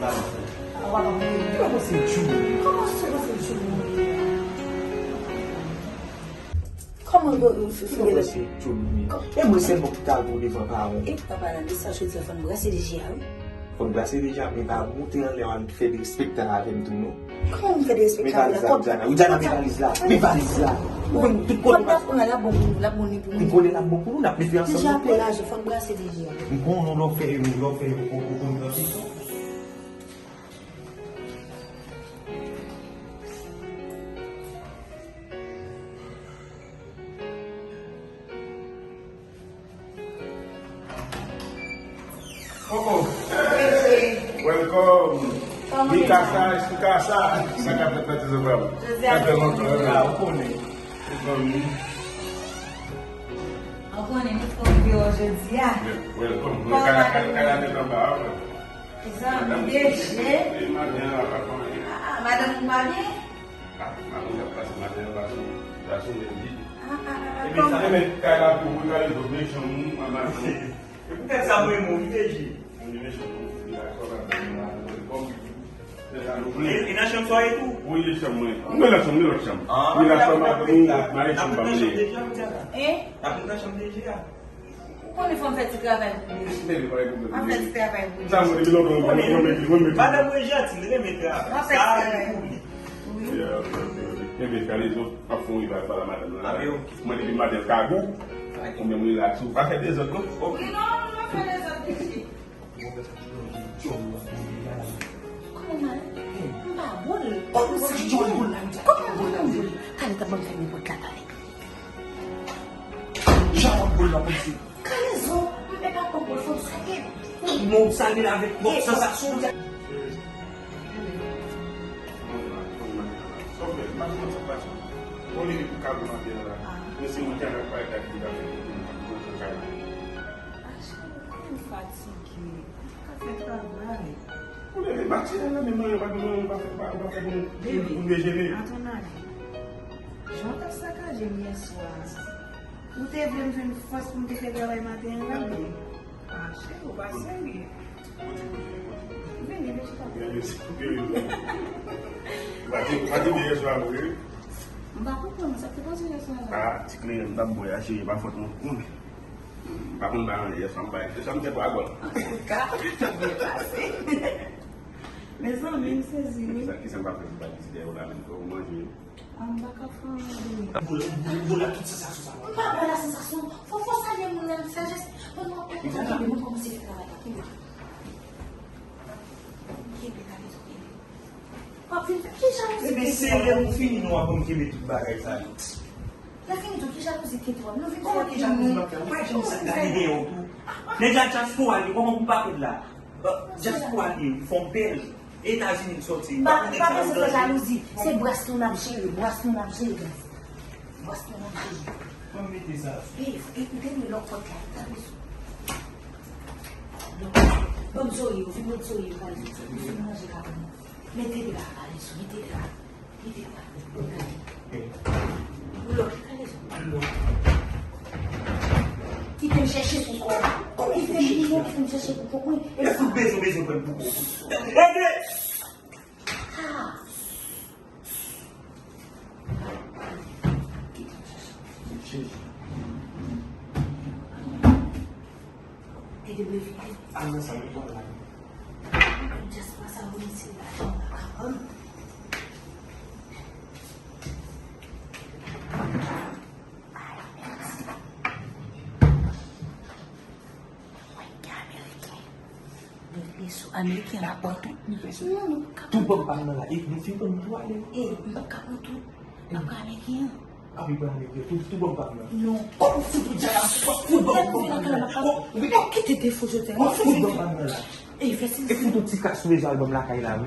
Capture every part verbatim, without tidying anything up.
Ou pa konprann. Kòman se Junior? Kòman se, kòman se Junior? Kòman Gori ou sou sou se Junior? E mwen sèlman ki ta al pou devan paran. E papa nan mesaj yo di fò n brase deja wi. Fò n brase deja, men pa moute anlè w al fè derespektan avè m tou non. Kòman m fè derespektan avè la? Met valiz la, Widiana. Widiana, met valiz la. Met valiz la. Ou konn tout kote. Kòb n ap pran la bon pou nou, la bon ni pou nou. M konnen la bon pou nou, n ap met li ansanm. Deja apre lajan, fò n brase deja. M konnen lè w fè, lè w fè, ou konn nan fis. Oh, oh. Hey, welcome. Mikasa, Mikasa. Sa k ap fèt nan ti zòt la? Jodi a, sa fè lontan, wi. Ou konnen. Ou konnen. Ou konnen, nou fè yon videyo jodi a. Welcome. Kòman nou ye? Kala tèt anba, wi. Zanmi deje. E maten an, pa konnen. Ah, madanm ou pa byen? Ah, madanm ap pase maten an, pa sou, pa sou lendi. Ah, ah, ah, ah, kòman? Ebyen, sa, men, kay la pou mwen, kay la pou mwen, chanm ou, mwen, madanm. E poutèt sa, mwen, mwen, vite, Ji. Mwen, mwen, chanm ou, vite, la, kòb la, mwen, mwen, kòb. E, e nan chanm sa w ye tou? Wi, e chanm mwen. Mwen nan chanm, mwen lòt chanm. Ah, mwen la chanm, mwen, mwen, chanm pa mwen. N ap nan chanm deja, Widiana. Hein? N ap nan chanm deja. Ou konnen fò m fè ti travay pou Deji. Baby, pa gen pwoblèm, baby. M ap fè ti travay pou Deji. Sa mwen depi lontan, mwen, mwen, mwen, mwen, mwen. Madanm mwen janti, li renmen travay. M ap fè ti travay pou li. Wi. Yeah, ok, ok, ok. Ebyen, Kalezo, m ap fè yon rival pale a madanm nan la. Mwen depi maten kagou, konbyen mwen la sou. Pa fè dezòd, non? Ok. Wi, non, nou pa fè dezòd, Deji. Kòman mal? M pa bon. Kòman sa jòl boul la? Kòman boul la? Kale ta ban m fèmen pòt la, kale. Jan w ap boul la, polisye. Kalezo, m pa pran pòt fò m salye. Non, w salye l avèk pwòp sansasyon. Ou leve maten an la, men manyen pa gen manyen, ou pa fè, pa, ou pa fè bon pou dejene. Baby, à ton avis, jan w t ap sakaje m yè swa a, ou te vle m jwenn fòs pou m te fè travay maten an la, men, ah, cheri, ou pa serye. Vini, vin chita. Pati, pati byen yè swa, wi. M pa konprann sa k te pase yè swa la. Ah, ti kle, m t ap bwè a, cheri, pa fòt mwen. M pa konn bay anyen yè swa, m bay. Se sa m te bwè a gòl. Antouka, sa byen pase. Mezanmi, m sezi, wi. Sa, kisa m pa fè pou bay pitit yo la menm, fò yo manje. Ah, m pa ka fè anyen, baby. Boul, boul, boul la, tout sansasyon sa. M pa pran la sansasyon. Fò, fò salye moun nan, sajès. Bon, non, kenbe, mwen kòmanse fè travay la, kenbe. Kenbe, kenbe, kenbe. W ap vin fè ki jalouzi? Ebyen, se lè nou fini, nou ap konn kenbe tout bagay sa yo. Lè fini tou, ki jalouzi ki twòp? Nou vin fè ki jalouzi w ap fè? Ou pa janm sa gade dèyè w tou. Nèg la dyaspora li, kòman pou pa koud la? Dyaspora li, fòm bèl. Etazini l sòti. M pa, m pa panse fè jalouzi. Se bras nou n ap jere, bras nou n ap jere. Bras nou n ap jere. Ban m mete sa. Ey, e, ou te dwe lòk pòt la, ou ta bezwen. Ban m zoye w, vin met zoye w, Kalezo. Ou fin manje la pou mwen. Mete de la, Kalezo, mete de la. Mete de la. Ou lòk, Kalezo. Kite m chèche pou kò w. Kite m, kite m chèche pou kò w, wi. E sa. Ou bezwen, bezwen pran pou kò w. Ede! Ah. Kite m chèche. Jezi. Ede m leve. Al nan sal, ou pral la. Dyaspora sa yo, se lajan w pa ka pran. Ay, mèsi. Mwen gen Ameriken. Men, men sou Ameriken la pran tou. Non, non, m pa ka pran tou. Tou banm pa m nan la. E, nou fin pran nou tou ale. E, m pa ka pran tou. Ap pran Ameriken an. Api pran Ameriken, tou, tou banm pa m nan. Non. Kòm ou fout ou djay la, fout banm pa m nan. Kòm ou fout banm pa m nan la. E, fè si. E fout yon ti kras sou rezo albòm lakay la, wi.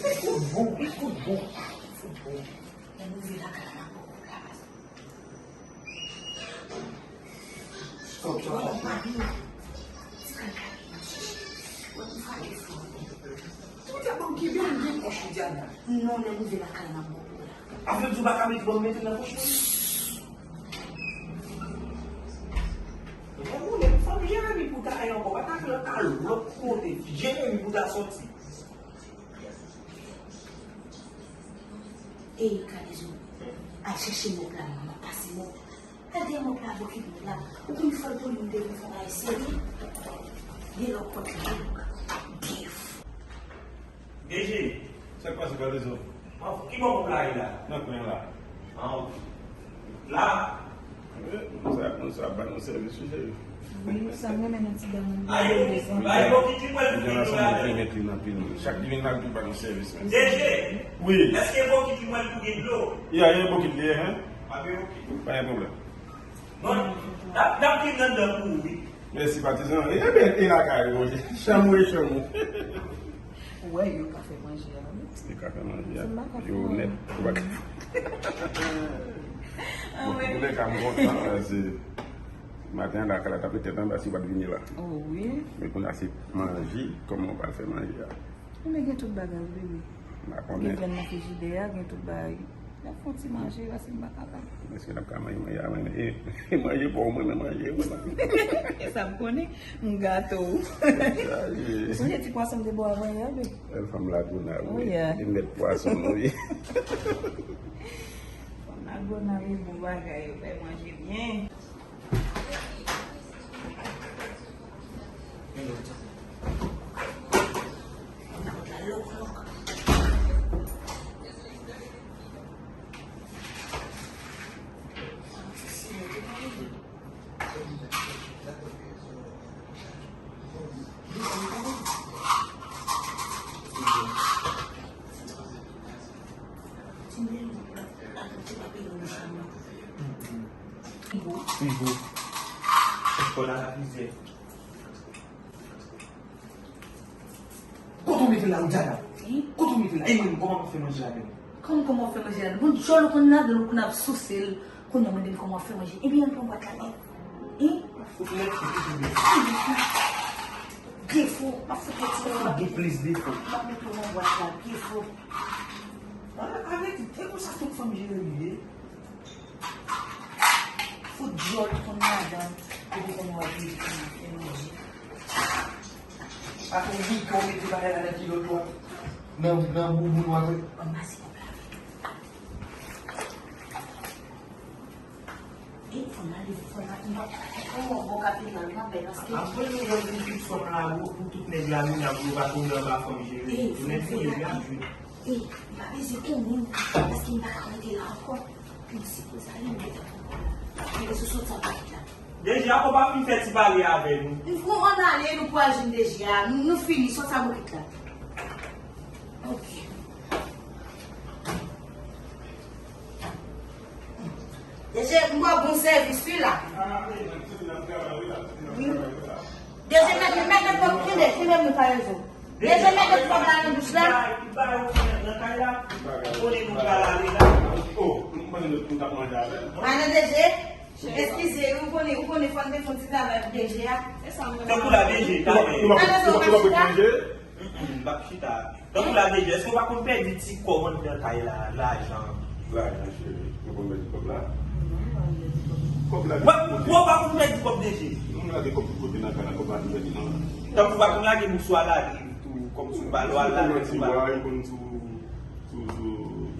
Li fout bon, li fout bon. Li fout bon. Lè nou rive lakay la, n ap pran kob la. Stop, stop, stop. Ti kal kale, m ap chèche. Wè, m fale fò. Tout sa bon ki byen, byen pwòch, Diana. Non, lè m rive lakay la, m ap pran kob la. Afè di w pa ka mete, ban m mete nan pòch mwen. Lè m boule, m fanm Jeremi pou ta ankò, pa ta fè Al lòt kote, Jeremi pou ta sòti. Ey, Kalezo, al chèche mòp la, manman, pase mòp. Al dèyè mòp la, bòkit mòp la. Ou konn fè l pou li, m te vin fè bagay serye. Li lòk pòt la, dèf. D G. Sa k pase, Kalezo? Ki bò mòp la ye la? Nan kwen la. Ah, ok. La? Wi, moun sa, moun sa ap ba nou sèvis, wi, cheri. Wi, sa m renmen nan ti dam nan. Ayo, ayo, bòkit li mwen pou gen dlo la. Li gen ansanm, li gen anpil, anpil. Chak li vin la, li ba nou sèvis, men. D G. Wi. Èske bòkit li mwen pou gen dlo? Ya, gen bòkit li ye, hen? Pa gen bòkit. Pa gen pwoblèm. Bon, n ap, n ap vin anndan pou ou, wi. Mèsi, patizan. E, e byen, e lakay ou, chanm ou e chanm ou. Ou wè, yo ka fè manje a, wi. Yo ka fè manje a. Yo onèt. Yo pa ka. Bon, antoulèka, m kontan, paske maten an, la, kala t ap ret tèt anba si w pa t vini la. Oh, wi. Men kounye a, se manje, kòman w pral fè manje a? Men gen tout bagay, wi, bebe. M pa konnen. Gen vyann nan frijidè a, gen tout bagay. N ap fè yon ti manje, paske m pa kapab. Èske n ap ka manje manje a, mwen? E, e manje pa w, mwen, men manje, mwen. E sa m konnen, m gate w. Ou sonje ti pwason m te ba w avan yè, bebe? Bèl fanm Lagona, wi. Oh, yeah. E mèt pwason, wi. Fanm Lagona, wi, bon bagay, yo fè manje byen. Frigo. Frigo. Kòd a la plizyè. Kote w mete la, Roudjana? Kote w mete la? E mwen, kòman m ap fè manje ladan? Kòman, kòman w fè manje ladan? Bon, djòl ou konn ladan, ou konn ap souse l. Kounye a mande m kòman w fè manje. Ebyen, ann pran bwat la, men. Hein? Fout lèt, fout lèt. Defo, m ap fout lèt, fout defo. Defo, plis defo. M ap mete w nan bwat la, defo. Ah, arete, e konsa tout fanm Jeremi ye. Fout djòl konn ladan, epi konn w ap di, konn ap fè manje. Akoz wi, kan w mete bagay la nan kilòt ou a, nan, nan bouboun ou a, anmase kòb la. E, fò n ale, fò n ale, fò n ale. Oh, bon, kapital, m ap fè, paske. Apre nou wè pou tout fanm la, pou tout nèg la, nou la, pou yo pa tonbe anba fanm Jeremi. Tou nèg fè yo byen jwe. E, m pa bezwen konnen, paske m pa ka rete la ankò. M sipoze ale, m gentan pran kòb la. Mwen bezwen soti anba kit la. D G, ankò pa fin fè ti pale avè nou. Nou fon ann ale, nou kouraje m, D G a. Nou, nou fini, soti anba kit la. Ok. D G, m ba w bon sèvis, wi, la. Wi. D G, mete, mete kòb, kenbe, kenbe mwen pa rezo. D J, mete kòb la nan bouch la. Ou konnen nou pral ale la. Oh, m konnen nou t ap manje avè l. Madan D J, eskize, ou konnen, ou konnen fò n te fè yon ti travay pou D J a. Tankou la D J, talè. Nou pa, nou pa, nou pa, nou pa manje? Mm, mm, m p ap chita. Tankou la D J, èske w pa konn pèdi ti kòb anndan kay la, lajan? Lajan, cheri. Mwen konn pèdi kòb la. Kòb la. Wè, wè, w pa konn pèdi kòb, D J. Nou lage kòb tout kote nan kay la, kòb la nou pèdi nan. Tankou w pa konn lage mouswa lage tou, kòmsi w pa, lè w al lage tou, w pa. Ou konn sou, sou, sou.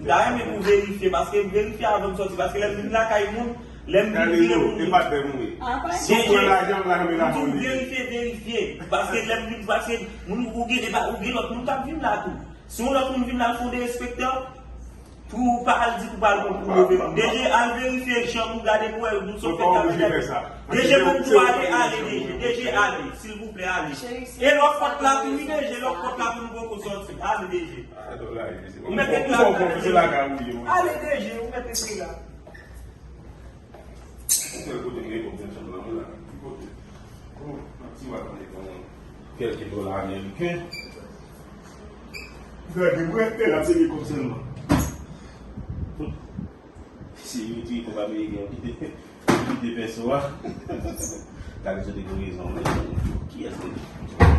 M ta renmen pou w verifye, paske m verifye avan m sòti, paske lè m vin lakay moun, lè m vin vire moun. E pa dèm wi. Si w pran lajan, lajan m la pou li. M di w verifye, verifye. Paske lè m vin, paske moun, ou gen, ou gen lòt moun k ap vin la tou. Si yon lòt moun vin la, l fè w derespektan, pou w pa al di pou pa al pran pou move moun. D J, al verifye chanm ou, gade pou wè nou sot fè travay la. D J, menm tou ale, ale, D J, D J, ale, silvouplè, ale. E lòk pòt la tou, wi, D J, lòk pòt la tou, nou poko sòti. Ale, D J. Ou mèt ret la, ale, D J. Ale, D J, ou mèt ret la. Ou fè kote m gen kòb nan chanm nan, mwen la. Ki kote? Oh, nan ti wal mwen gen yon kèlke dola ameriken. Gade, mwen te la, se gen kòb sèlman. Se yo ki kòb ameriken, yo kite, yo kite pèso a. Gade, se te gen rezon, men kiyès te di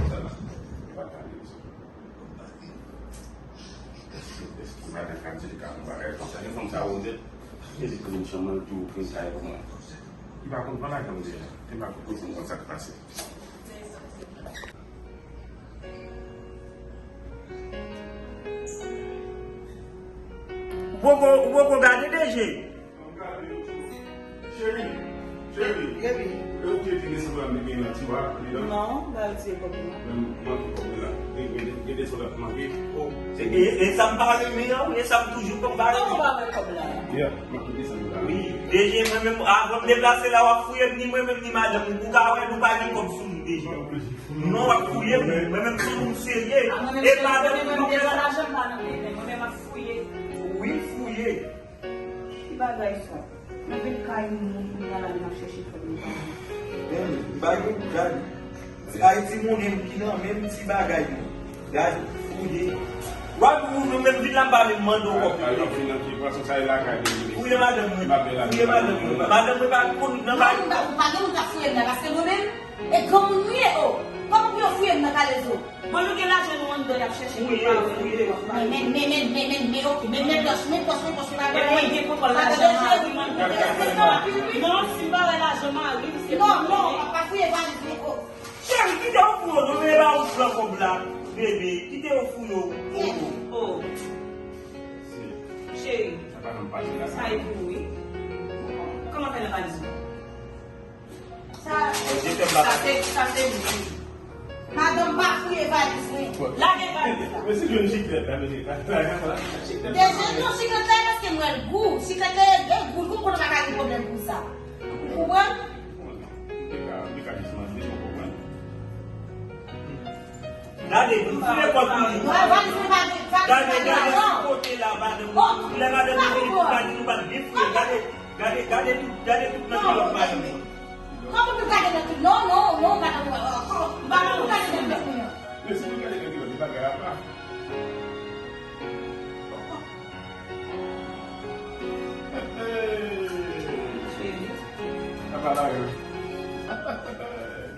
sa la? E pa ta rezon. Èske madan k ap di li ka fè yon bagay konsa? Gen fanm sa yo onèt. Jezi, pou yon chanm nan tou, pou yon kay pou mwen. Li pa konn pran lajan m deja. Li pa konn konn sa k pase. Ou poko, ou poko gade D J? Cheri, cheri, e ou ki te gen sanble m te gen nan tiwa li la? Non, ba yo tiye kòb li la. Men m manke kòb li la. Gen, gen, gen de sòl ap manke. Oh, e, e, e sa m pa renmen an, e sa m toujou konn pa renmen. Kòman w pa wè kòb la? Yeah, m ap kite sa m la. Wi, D J, mwen menm, avan m deplase la, w ap fouye m, ni mwen menm, ni madanm mwen, pou w ka wè nou pa gen kòb sou nou, D J. Non, w ap fouye m, mwen menm, se moun serye. E madanm mwen, mwen devan lajan m pa nan men, mwen menm ap fouye. Wi, fouye. Ki bagay sa? Mwen vin kay moun, moun kounye a la, li m ap chèche fè m bagay. Men, bagay, gad. Ti Ayiti monnen m ki nan men m, ti bagay mwen. Gad, fouye. W ap ou nou menm vin la, m pa menm mande w kòb. Al, al, al, vin nan ki pwason sa e lakay li. Fouye madanm mwen. Fouye madanm mwen. Madanm mwen pa konn nan kay. Non, m pa, ou pa gen moun k ap fouye m la, paske mwen menm, e granmoun m ye, o. Kòman pou yo fouye m nan kalezo? Bon, nou gen lajan nou anndan y ap chèche nou pa wè. Men, men, men, men, men, men, men, oke, men, men blanch, men pòch, men pòch, men bagay. E mwen gen kontwòl lajan mari m anndan. Non, si m pa wè lajan mari m, se non, non, pa fouye valiz mwen, o. Cheri, kite yo fouye w, non, men e pa ou k pran kòb la, bebe, kite yo fouye w. O. Cheri, sa e pou ou, wi. Kòman fè nan valiz mwen? Sa, sa se, sa se li. Madanm pa fouye valiz mwen. Lage valiz la. Men si jwenn chiklèt la, men chiklèt la. Deje non, chiklèt la, paske m wè l gou. Chiklèt la, e gou, nou konn pa ka gen pwoblèm pou sa. Ou konprann? Gade, m fouye kòb li. Gade, gade, sou kote la, madanm. Lè madanm li vini, pou pa di nou pa t gen fouye. Gade, gade, gade tout, gade tout nan kilòt madanm mwen. Kòman pou gade nan tout? Non, non, non, madanm, euh, kòman, madanm, pou gade nan kilòt mwen an? Men si nou gade nan kilòt, li pa gade apa. Cheri. Apa la yo.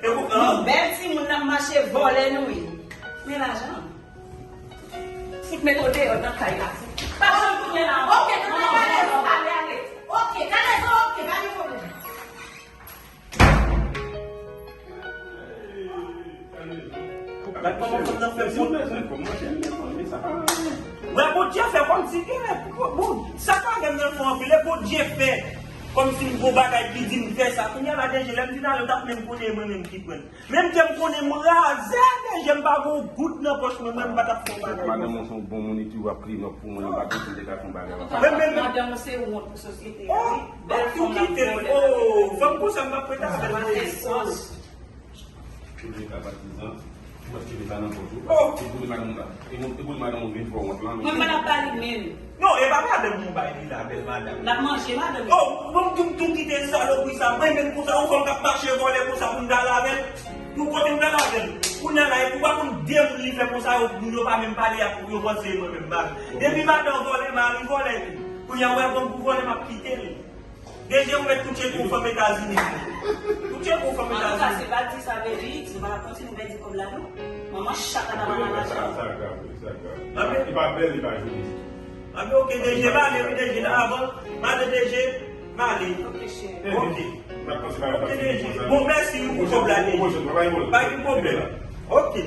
E pou, nou bèl timoun n ap mache vòlè nou ye. Men lajan. Fout met ou deyò nan kay la. Pa janm tounen la ankò. Oke, nou pral ale, ale, ale. Oke, kalezo, oke, pa gen pwoblèm. Gad kòman fanm nan fè moun. Wè, Bondye fè kòmsi gen, bon, sa pa gen nan fè anpil, e Bondye fè kòmsi m gon bagay ki di m fè sa. Kounye a la, deje, lè m vin ale, ou t ap menm konnen mwen menm ki pran l. Menm ke m konnen m razè, deje, m pa gon goud nan pòch mwen, mwen, m pa t ap fè yon bagay konsa. Madanm ou se yon bon moun, li toujou ap clean up pou mwen, li pa konn si l te ka fè yon bagay konsa. Mwen menm. Madanm ou se wont pou sosyete a, wi. Bèl fanm ap vòlè. Oh, fanm konsa m ap prete avè l. Sa pa fè sans. Ou vle ka patizan, ou ap tire sa nan pòch ou. Oh! E pou li madanm ou la. E pou li madanm ou vin fè wont lan. Mwen pa t ap ba li menm. Non, e pa madanm mwen bay li la, bèl madanm. L ap manje madanm. Oh, bon, m tou, tou kite salopri sa. Mwen menm konsa, yon fanm k ap mache vòlè konsa pou m t al avè l. Yon kote m t al avè l. Kounye a la, epi w pa konn de moun li fè konsa, yo, moun yo pa menm pale ak ou, yo panse mwen menm mari. Depi madanm vòlè, mari vòlè tou. Kounye a, w wè fanm pou vòlè, m ap kite l. Deje ou mèt tou tcheke yon fanm Etazini. Tou tcheke yon fanm Etazini. Antouka, se pa di sa vle di, nou pa t ap kontinye pèdi kòb la, non. Manman chat la ta pa nan lajan. Sa, sa grav, wi, sa grav. Li pa bèl, li pa joli. Anben, oke, deje, m ale, wi, deje, nan avan, m ale, deje, m ale. Oke, cheri. Oke. Oke, deje. Bon, mèsi, wi, pou kòb la, deje. Pa gen pwoblèm. Oke.